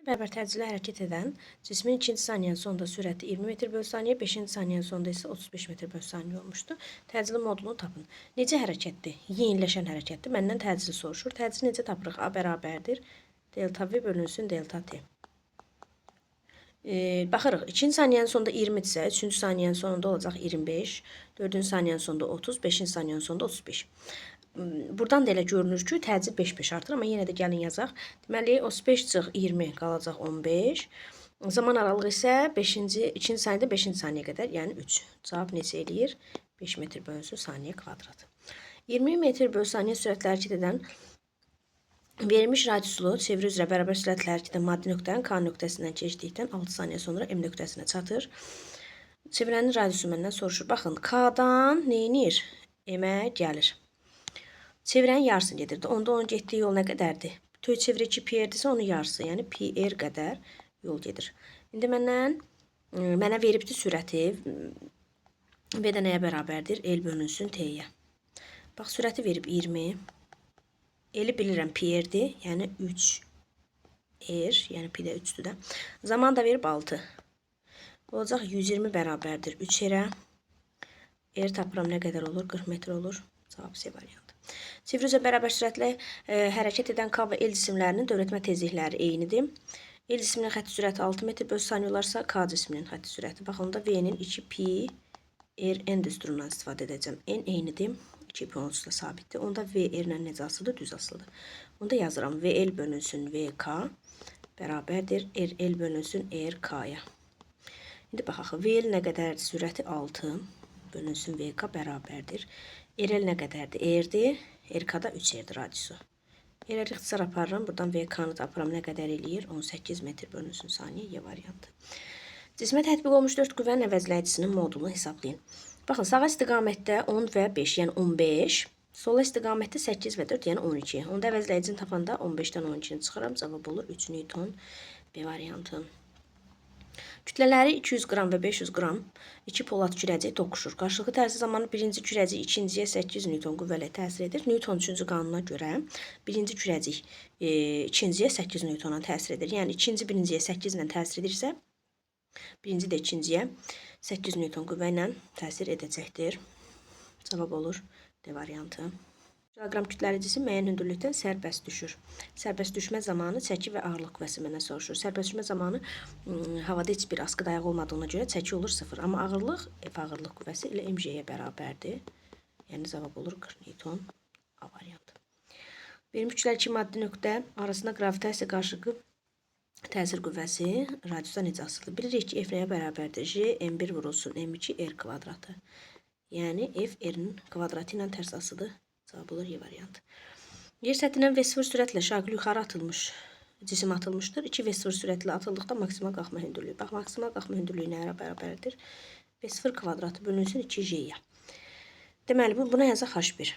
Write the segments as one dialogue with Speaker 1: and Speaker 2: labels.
Speaker 1: Bərabər təcili hərəkət edən cismin 2-ci saniyənin sonunda sürəti 20 metr bölü saniyə, 5-ci saniyənin sonunda isə 35 metr bölü saniyə olmuşdu. Təcili modulunu tapın. Necə hərəkətdir? Yeniləşən hərəkətdir. Məndən təcili soruşur. Təcili necə tapırıq? A bərabərdir delta V bölünsün delta T. Baxırıq, 2-ci saniyənin sonunda 20 isə, 3-cü saniyənin sonunda olacaq 25, 4-cü saniyənin sonunda 30, 5-ci saniyənin sonunda 35. Buradan da elə görünür ki, təcil 5-5 artır, amma yenə də gəlin yazaq. Deməli, 35 çıx 20 qalacaq 15. Zaman aralığı isə 5-ci, 2-ci saniyədə 5-ci saniyə qədər, yəni 3. Cavab neçə eləyir? 5 metr bölünsün saniyə kvadratı. 20 metr bölü saniyə sürətlə hərəkət edən verilmiş radiuslu çevrə üzrə bərabər sürətlə hərəkət edən maddi nöqtənin K nöqtəsindən keçdikdən 6 saniyə sonra M nöqtəsinə çatır. Çevrənin radiusu məndən soruşur. Baxın, K-dan neynir? M-ə gəlir. Çevrənin yarısını gedirdi. Onda onun getdiyi yol nə qədərdir? Bütün çevrə 2 pi r-dirsə onun yarısı, yəni pi r qədər yol gedir. İndi məndən mənə veribdi sürəti. V də nəyə bərabərdir? L bölünsün T-yə. Bax, sürəti verib 20. L-i bilirəm pi r-dir, yəni 3 r, yəni pi də 3-dür də. Zaman da verib 6. Olacaq 120 bərabərdir 3 r-ə. R tapıram nə qədər olur? 40 metr olur. Cavab C variantı. Çevrə üzrə bərabər sürətlə hərəkət edən K və L cisimlərinin dövrətmə tezlikləri eynidir. L cisminin xətti sürəti 6 metr bölü saniyə olarsa, K cisminin xətti sürəti. Bax, onda V-nin 2 pi R N düsturundan istifadə edəcəm. N eynidir. 2 pi onsuz da sabitdir. Onda V R ilə necə asılıdır? Düz asılıdır. Onda yazıram. VL bölünsün VK bərabərdir RL bölünsün RK-ya. İndi baxaq. VL nə qədərdir? Sürəti 6 bölünsün VK bərabərdir. RL nə qədərdir? R-dir. RK-da 3R-dir radiusu. RL ixtisar aparıram. Buradan VK-nı da aparıram. Nə qədər eləyir? 18 metr bölünsün saniyə. Y variantı. Cismə tətbiq olmuş 4 qüvvənin əvəzləyicisinin modulunu hesablayın. Baxın, sağa istiqamətdə 10 və 5, yəni 15. Sola istiqamətdə 8 və 4, yəni 12. Onda əvəzləyicisini tapanda 15-dən 12-ni çıxıram. Cavab olur 3 Newton. B variantı. Kütlələri 200 qram və 500 qram iki polad kürəcik toqquşur. Qarşılıqlı təsir zamanı birinci kürəcik ikinciyə 8 Newton qüvvə ilə təsir edir. Newton 3-cü qanuna görə birinci kürəcik ikinciyə 8 Newtona təsir edir. Yəni ikinci birinciyə 8 ilə təsir edirsə, birinci də ikinciyə 8 Newton qüvvə ilə təsir edəcəkdir. Cavab olur D variantı. Kiloqram kütləli cisim müəyyən hündürlükdən sərbəst düşür. Sərbəst düşmə zamanı çəki və ağırlıq qüvvəsi məndən soruşur. Sərbəst düşmə zamanı havada heç bir asqı dayağı olmadığına görə çəki olur 0. Amma ağırlıq F ağırlıq qüvvəsi ilə mg-yə bərabərdir. Yəni cavab olur 40 Newton. A variantı. Verilmiş kütləli iki maddi nöqtə arasında qravitasiya qarşılıqlı təsir qüvvəsi radiusdan necə asılıdır? Bilirik ki, F nəyə bərabərdir? J M1 vurulsun M2 R kvadratı. Yəni F R-in kvadratı ilə tərs asılıdır. Cavab olur Y variantı. Yer səthindən V0 sürətlə şaqli yuxarı atılmış cisim atılmışdır. 2 V0 sürətlə atıldıqda maksimal qalxma hündürlüyü. Bax, maksimal qalxma hündürlüyü nəyə bərabərdir? V0 kvadratı bölünsün 2J-yə. Deməli, buna yazaq H1.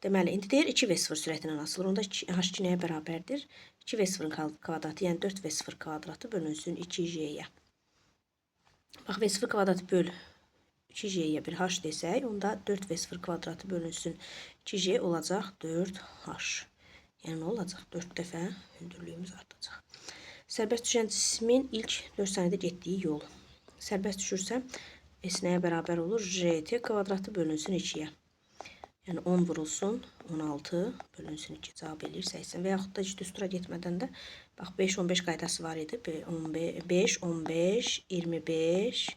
Speaker 1: Deməli, indi deyir 2 V0 sürəti ilə asılır. Onda H2 nəyə bərabərdir? 2 V0-ın kvadratı, yəni 4 V0 kvadratı bölünsün 2J-yə. Bax, V0 kvadratı böl 2J-yə bir H desək, onda 4 V0 kvadratı bölünsün 2J olacaq 4H. Yəni nə olacaq? 4 dəfə hündürlüyümüz artacaq. Sərbəst düşən cismin ilk 4 saniyədə getdiyi yol. Sərbəst düşürsə, S nəyə bərabər olur? JT kvadratı bölünsün 2-yə. Yəni 10 vurulsun 16 bölünsün 2 cavab eləyir 80. Və yaxud da heç düstura getmədən də bax 5 15 qaydası var idi. 15 15 25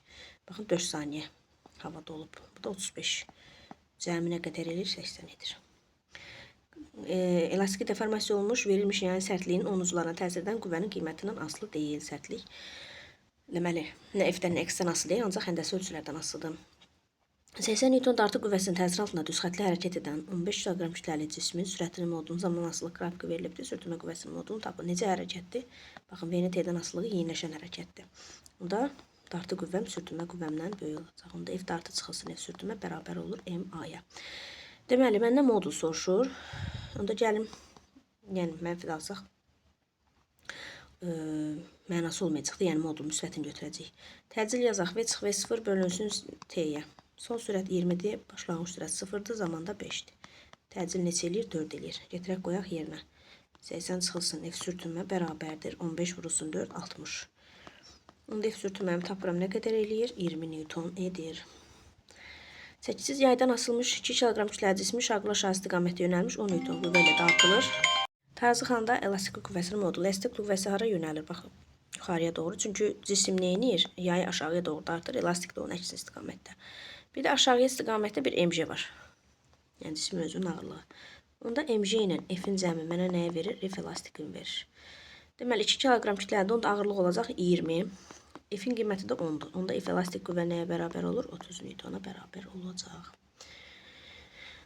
Speaker 1: baxın 4 saniyə havada olub. Bu da 35. Cəmi nə qədər eləyir? 80 edir. Elastiki deformasiya olmuş verilmiş yəni sərtliyin onun təsir edən qüvvənin qiymətindən asılı deyil sərtlik. Deməli, nə F-dən, nə X-dən asılı deyil, ancaq həndəsi ölçülərdən asılıdır. 80 Newton dartı qüvvəsinin təsiri altında düz xəttli hərəkət edən 15 kiloqram kütləli cismin sürətinin modulunun zaman asılılıq qrafiki verilibdir. Sürtünmə qüvvəsinin modulunu tapın. Necə hərəkətdir? Baxın, V-nin T-dən asılılığı yeniləşən hərəkətdir. Onda dartı qüvvəm sürtünmə qüvvəmdən böyük olacaq. Onda F dartı çıxılsın F sürtünmə bərabər olur MA-ya. Deməli, məndən modul soruşur. Onda gəlin, yəni mənfi də alsaq, mənası olmayacaqdır. Yəni modul müsbətini götürəcəyik. Təcil yazaq. V çıx V0 bölünsün T-yə. Son sürət 20-dir, başlanğıc sürət 0-dır, zamanda 5-dir. Təcil neçə eləyir? 4 eləyir. Gətirək qoyaq yerinə. 80 çıxılsın F sürtünmə bərabərdir. 15 vurulsun 4, 60. Onda F sürtünməmi tapıram. Nə qədər eləyir? 20 Newton edir. Çəkisiz yaydan asılmış 2 kg kütləli cismi şarqlı aşağı istiqamətdə yönəlmiş 10 Newton qüvvə ilə dartılır. Tarazlıxanada elastiklik qüvvəsinin modulu. Elastik qüvvəsi hara yönəlir? Baxın, yuxarıya doğru. Çünki cisim nə edir? Yayı aşağıya doğru dartır. Elastik də onun əks istiqamətdə. Bir də aşağıya istiqamətdə bir MJ var. Yəni cismin özünün ağırlığı. Onda MJ ilə F-in cəmi mənə nəyə verir? F elastikini verir. Deməli 2 kg kütlədə onda ağırlıq olacaq 20. F-in qiyməti də 10-dur. Onda F elastik qüvvə nəyə bərabər olur? 30 Newtona bərabər olacaq.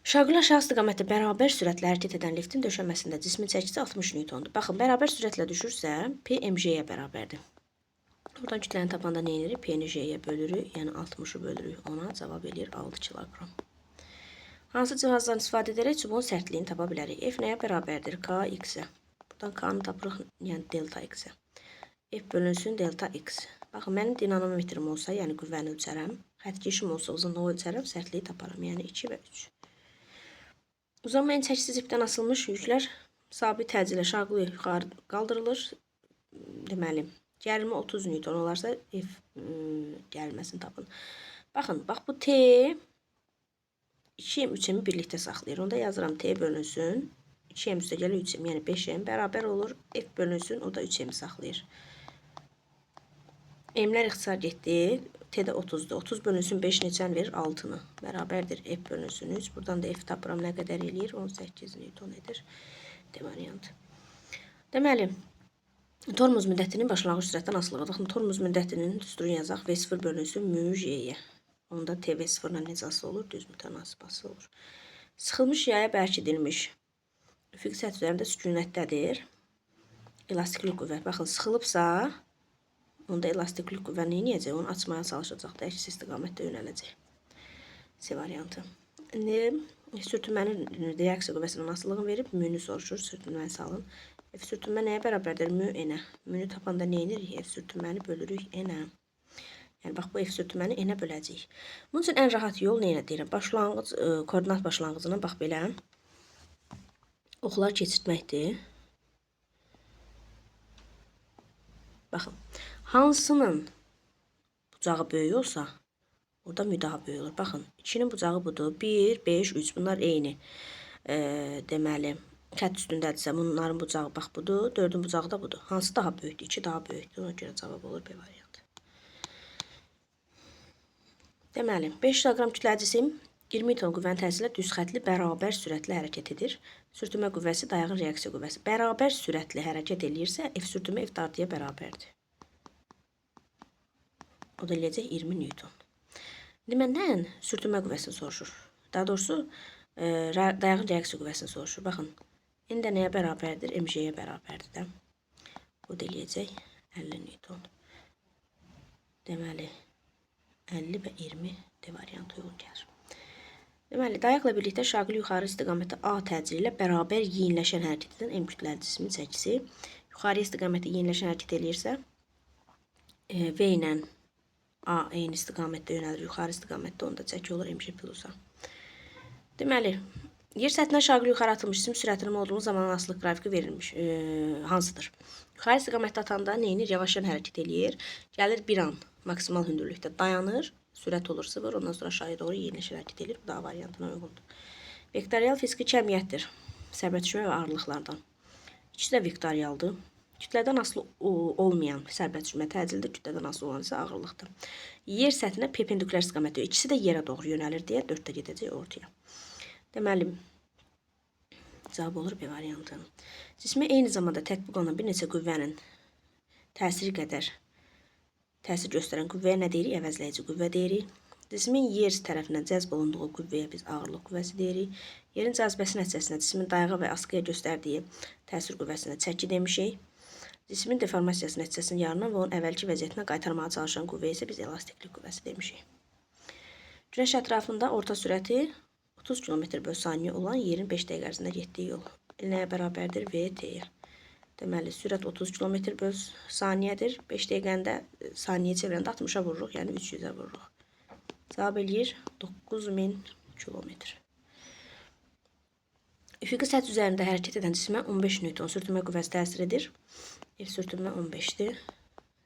Speaker 1: Şaqlı aşağı istiqamətdə bərabər sürətlə hərəkət edən liftin döşəməsində cismin çəkisi 60 Newtondur. Baxın, bərabər sürətlə düşürsə, P MJ-yə bərabərdir. Buradan kütləni tapanda nə edirik? P-ni J-yə bölürük. Yəni 60-ı bölürük 10-a, cavab eləyir 6 kiloqram. Hansı cihazdan istifadə edərək çubuğun sərtliyini tapa bilərik? F nəyə bərabərdir? K X-ə. Buradan K-nı tapırıq, yəni delta X-ə. F bölünsün delta X. Baxın, mənim dinamometrim olsa, yəni qüvvəni ölçərəm. Xəttkeşim olsa, uzunluğu ölçərəm, sərtliyi taparam. Yəni 2 və 3. Uzanmayan çəkisiz ipdən asılmış yüklər sabit təcillə şaqlı yuxarı qaldırılır. Deməli, gərilmə 30 Newton olarsa F gərilməsini tapın. Baxın, bax bu T 2M, 3M-i birlikdə saxlayır. Onda yazıram T bölünsün. 2M üstə gəlir 3M, yəni 5M bərabər olur. F bölünsün, o da 3M-i saxlayır. M-lər ixtisar getdi. T də 30-dur. 30 bölünsün 5 neçən verir? 6-nı. Bərabərdir F bölünsün 3. Buradan da F tapıram. Nə qədər eləyir? 18 Newton edir. D variantı. Deməli, tormoz müddətinin başlanğıc sürətdən asılılığı. Baxın, tormoz müddətinin düsturunu yazaq. V0 bölünsün mü J-yə. Onda TV0 ilə necə asılı olur? Düz mütənasib asılı olur. Sıxılmış yaya bərkidilmiş üfüq səth üzərində sükunətdədir. Elastiklik qüvvə. Baxın, sıxılıbsa, onda elastiklik qüvvə nə edəcək? Onu açmaya çalışacaq da, əks istiqamətdə yönələcək. C variantı. İndi sürtünmənin reaksiya qüvvəsindən asılılığını verib, mü-nü soruşur. Sürtünməni salın. F sürtünmə nəyə bərabərdir? Mü N-ə. Mü-nü tapanda nə edirik? F sürtünməni bölürük N-ə. Yəni bax bu F sürtünməni N-ə böləcəyik. Bunun üçün ən rahat yol nə ilə deyirəm? Başlanğıc, koordinat başlanğıcına bax belə oxlar keçirtməkdir. Baxın, hansının bucağı böyük olsa, orada mü daha böyük olur. Baxın, 2-nin bucağı budur. 1, 5, 3 bunlar eyni. Deməli, xətt üstündədirsə, bunların bucağı bax budur. 4-ün bucağı da budur. Hansı daha böyükdür? 2 daha böyükdür. Ona görə cavab olur B variantı. Deməli, 5 kg kütləli cisim 20 Newton qüvvənin təsiri ilə düz xəttli bərabər sürətlə hərəkət edir. Sürtünmə qüvvəsi dayağın reaksiya qüvvəsi. Bərabər sürətli hərəkət eləyirsə, F sürtünmə F dartıya bərabərdir. O da eləyəcək 20 Newton. İndi məndən sürtünmə qüvvəsini soruşur. Daha doğrusu, dayağın reaksiya qüvvəsini soruşur. Baxın, N də nəyə bərabərdir? MJ-yə bərabərdir də. O da eləyəcək 50 Newton. Deməli, 50 və 20 D variantı uyğun gəlir. Deməli, dayaqla birlikdə şaqlı yuxarı istiqamətdə A təcili ilə bərabər yeniləşən hərəkət edən M kütləli cismin çəkisi yuxarı istiqamətdə yeniləşən hərəkət eləyirsə, V ilə A eyni istiqamətdə yönəlir, yuxarı istiqamətdə onda çəki olur MJ plus A. Deməli, yer səthinə şaqlı yuxarı atılmış cisim sürətinin modulunun zaman asılılıq qrafiki verilmiş, hansıdır? Yuxarı istiqamətdə atanda nə edir? Yavaşyan hərəkət eləyir. Gəlir bir an maksimal hündürlükdə dayanır. Sürət olur 0, ondan sonra aşağıya doğru yeniləşən hərəkət eləyir. Bu da A variantına uyğundur. Vektorial fiziki kəmiyyətdir. Sərbəst düşmə və ağırlıqlardan. İkisi də vektorialdır. Kütlədən asılı olmayan sərbəst düşmə təcildir, kütlədən asılı olan isə ağırlıqdır. Yer səthinə perpendikulyar istiqamətdə. İkisi də yerə doğru yönəlir deyə 4 də gedəcək ortaya. Deməli, cavab olur B variantı. Cismə eyni zamanda tətbiq olunan bir neçə qüvvənin təsiri qədər təsir göstərən qüvvəyə nə deyirik? Əvəzləyici qüvvə deyirik. Cismin yer tərəfindən cəzb olunduğu qüvvəyə biz ağırlıq qüvvəsi deyirik. Yerin cazibəsi nəticəsində cismin dayağa və asqıya göstərdiyi təsir qüvvəsinə çəki demişik. Cismin deformasiyası nəticəsində yaranan və onun əvvəlki vəziyyətinə qaytarmağa çalışan qüvvəyə isə biz elastiklik qüvvəsi demişik. Günəş ətrafında orta sürəti 30 km/saniyə olan yerin 5 dəqiqə ərzində getdiyi yol nəyə bərabərdir? VT-yə. Deməli, sürət 30 km/saniyədir. 5 dəqiqəndə saniyə çevirəndə 60-a vururuq, yəni 300-ə vururuq. Cavab eləyir 9000 kilometr. Üfüqi səth üzərində hərəkət edən cisimə 15 Newton sürtünmə qüvvəsi təsir edir. F sürtünmə 15-dir.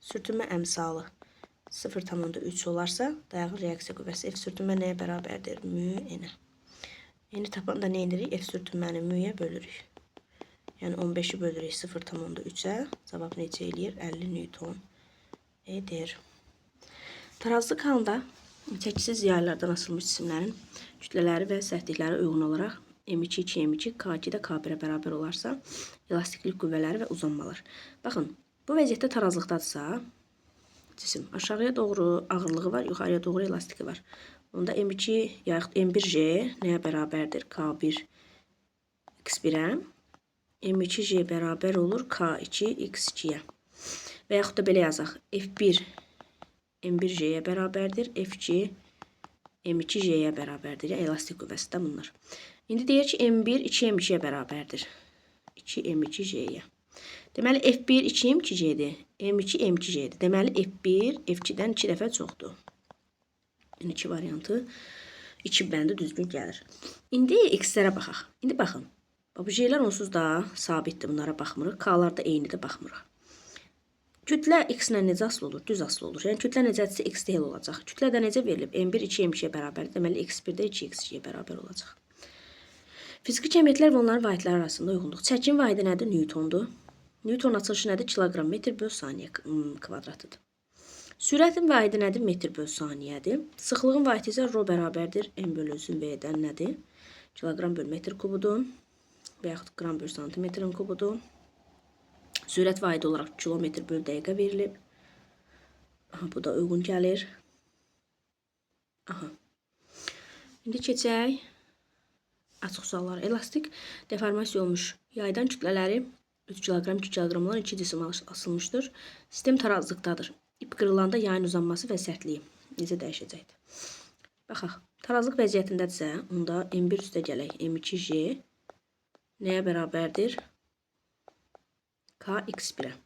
Speaker 1: Sürtünmə əmsalı 0,3 olarsa, dayağın reaksiya qüvvəsi F sürtünmə nəyə bərabərdir? Mü N-ə. N-i tapanda nə edirik? F sürtünməni mü-yə bölürük. Yəni 15-i bölürük 0,3-ə. Cavab necə eləyir? 50 Newton edir. Tarazlıq halında çəkisiz yaylardan asılmış cisimlərin kütlələri və sərtlikləri uyğun olaraq M2, 2M2, K2 də K1-ə bərabər olarsa, elastiklik qüvvələri və uzanmalar. Baxın, bu vəziyyətdə tarazlıqdadırsa, cisim aşağıya doğru ağırlığı var, yuxarıya doğru elastiki var. Onda M2 yaxud M1J nəyə bərabərdir? K1 X1-ə. M2J bərabər olur K2 X2-yə. Və yaxud da belə yazaq. F1 M1J-yə bərabərdir. F2 M2J-yə bərabərdir. Yəni elastik qüvvəsi də bunlar. İndi deyir ki, M1 2M2-yə bərabərdir. 2M2J-yə. Deməli, F1 2M2J-dir. M2 M2J-dir. Deməli, F1 F2-dən 2 dəfə çoxdur. Yəni, 2 variantı, 2 bəndi düzgün gəlir. İndi X-lərə baxaq. İndi baxın. Bu J-lər onsuz da sabitdir. Bunlara baxmırıq. K-lar da eynidir, baxmırıq. Kütlə X-lə necə asılı olur? Düz asılı olur. Yəni, kütlə necədirsə X də elə olacaq. Kütlə də necə verilib? M1 2M2-yə bərabərdir. Deməli, X1 də 2X2-yə bərabər olacaq. Fiziki kəmiyyətlər və onların vahidləri arasında uyğunluq. Çəkin vahidi nədir? Newtondur. Newton açılışı nədir? Kiloqram metr böl saniyə kvadratıdır. Sürətin vahidi nədir? Metr böl saniyədir. Sıxlığın vahidi isə rho bərabərdir. M bölünsün V-dən nədir? Kiloqram böl metr kubudur. Və yaxud qram böl santimetrin kubudur. Sürət vahidi olaraq kilometr böl dəqiqə verilib. Aha, bu da uyğun gəlir. Aha. İndi keçək açıq suallara. Elastik deformasiya olmuş yaydan kütlələri 3 kiloqram, 2 kiloqram olan iki cisim asılmışdır. Sistem tarazlıqdadır. İp qırılanda yayın uzanması və sərtliyi necə dəyişəcəkdir? Baxaq. Tarazlıq vəziyyətindədirsə, onda M1 üstə gələk. M2J nəyə bərabərdir? KX1-ə.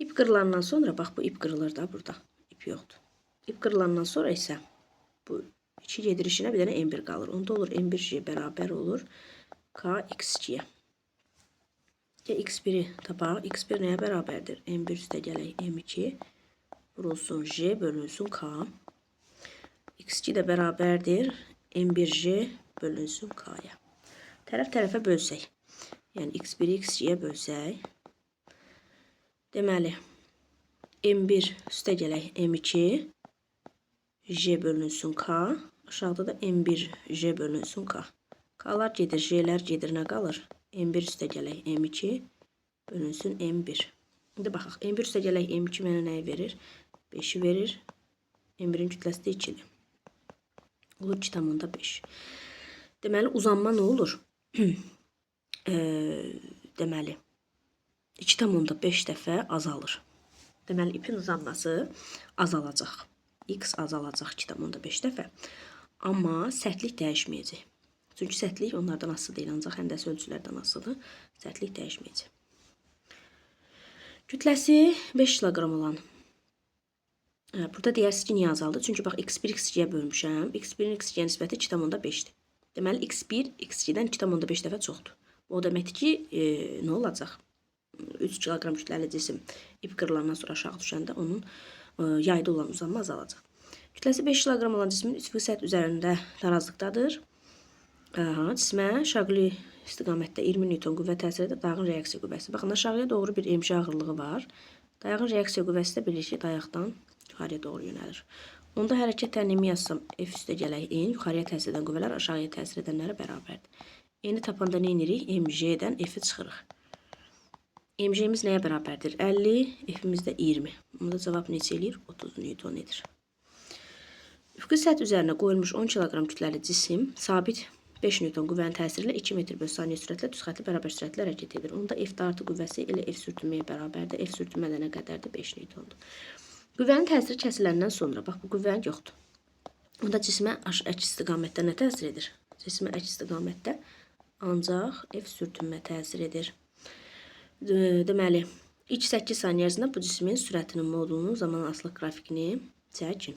Speaker 1: İp qırılandan sonra, bax bu ip qırılır da burada. İp yoxdur. İp qırılandan sonra isə bu 2 gedir işinə, bir dənə M1 qalır. Onda olur M1J bərabər olur KX2-yə. X1-i tapaq. X1 nəyə bərabərdir? M1 üstə gələk M2 vurulsun J bölünsün K. X2 də bərabərdir M1J bölünsün K-ya. Tərəf tərəfə bölsək. Yəni X1-i X2-yə bölsək. Deməli, M1 üstə gələk M2 J bölünsün K. Aşağıda da M1 J bölünsün K. K'lar gedir, J'lər gedir, nə qalır? M1 üstə gələk M2 bölünsün M1. İndi baxaq. M1 üstə gələk M2 mənə nəyi verir? 5-i verir. M1-in kütləsi də 2-dir. Olur 2,5. Deməli, uzanma nə olur? Deməli, 2,5 dəfə azalır. Deməli, ipin uzanması azalacaq. X azalacaq 2,5 dəfə. Amma sərtlik dəyişməyəcək. Çünki sərtlik onlardan asılı deyil, ancaq həndəsi ölçülərdən asılıdır. Sərtlik dəyişməyəcək. Kütləsi 5 kiloqram olan. Burada deyərsiniz ki, niyə azaldı? Çünki bax, x1 x2-yə bölmüşəm. x1-in x2-yə nisbəti 2,5-dir. Deməli, x1 x2-dən 2,5 dəfə çoxdur. Bu o deməkdir ki, nə olacaq? 3 kiloqram kütləli cisim ip qırılandan sonra aşağı düşəndə onun yayda olan uzanma azalacaq. Kütləsi 5 kiloqram olan cismin üfüqi səth üzərində tarazlıqdadır. Aha, cismə şaqli istiqamətdə 20 Newton qüvvə təsir edir. Dayağın reaksiya qüvvəsi. Baxın, aşağıya doğru bir mg ağırlığı var. Dayağın reaksiya qüvvəsi də bilirik ki, dayaqdan yuxarıya doğru yönəlir. Onda hərəkət tənliyimi yazsam, F üstə gələk N, yuxarıya təsir edən qüvvələr aşağıya təsir edənlərə bərabərdir. N-i tapanda nə edirik? MG-dən F-i çıxırıq. MG-miz nəyə bərabərdir? 50, F-imiz də 20. Onda cavab neçə eləyir? 30 Newton edir. Üfüqi səth üzərinə qoyulmuş 10 kiloqram kütləli cisim sabit 5 Newton qüvvənin təsiri ilə 2 metr böl saniyə sürətlə düz xəttli bərabər sürətlə hərəkət edir. Onda F dartı qüvvəsi elə F sürtünməyə bərabərdir. F sürtünmə də nə qədərdir? 5 Newtondur. Qüvvənin təsiri kəsiləndən sonra, bax bu qüvvə yoxdur. Onda cismə əks istiqamətdə nə təsir edir? Cismə əks istiqamətdə ancaq F sürtünmə təsir edir. Deməli, ilk 8 saniyə ərzində bu cismin sürətinin modulunun zaman asılıq qrafikini çəkin.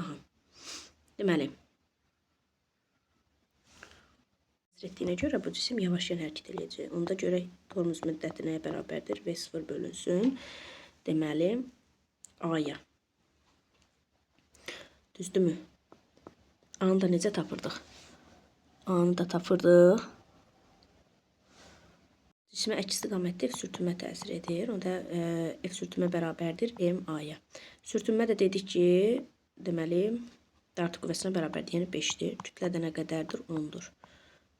Speaker 1: Aha. Deməli, Təsir etdiyinə görə bu cisim yavaşyan hərəkət eləyəcək. Onda görək tormoz müddəti nəyə bərabərdir? V0 bölünsün. Deməli, A-ya. Düzdürmü? A-nı da necə tapırdıq? A-nı da tapırdıq. Cismə əks istiqamətdə F sürtünmə təsir edir. Onda F sürtünmə bərabərdir MA-ya. Sürtünmə də dedik ki, deməli, dartı qüvvəsinə bərabərdir. Yəni 5-dir. Kütlə də nə qədərdir? 10-dur.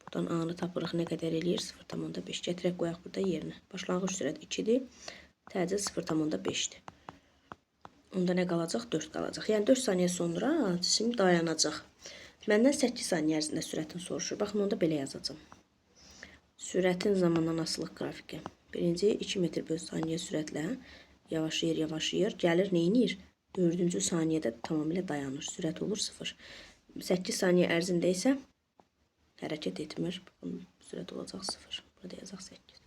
Speaker 1: Buradan A-nı tapırıq. Nə qədər eləyir? 0,5. Gətirək qoyaq burada yerinə. Başlanğıc sürət 2-dir. Təcil 0,5-dir. Onda nə qalacaq? 4 qalacaq. Yəni 4 saniyə sonra cisim dayanacaq. Məndən 8 saniyə ərzində sürətini soruşur. Baxın, onda belə yazacağam. Sürətin zamandan asılıq qrafiki. Birinci 2 metr böl saniyə sürətlə yavaşlayır, yavaşlayır. Gəlir, nə edir? 4-cü saniyədə tamamilə dayanır. Sürət olur 0. 8 saniyə ərzində isə hərəkət etmir. Baxın, sürət olacaq 0. Burada yazaq 8.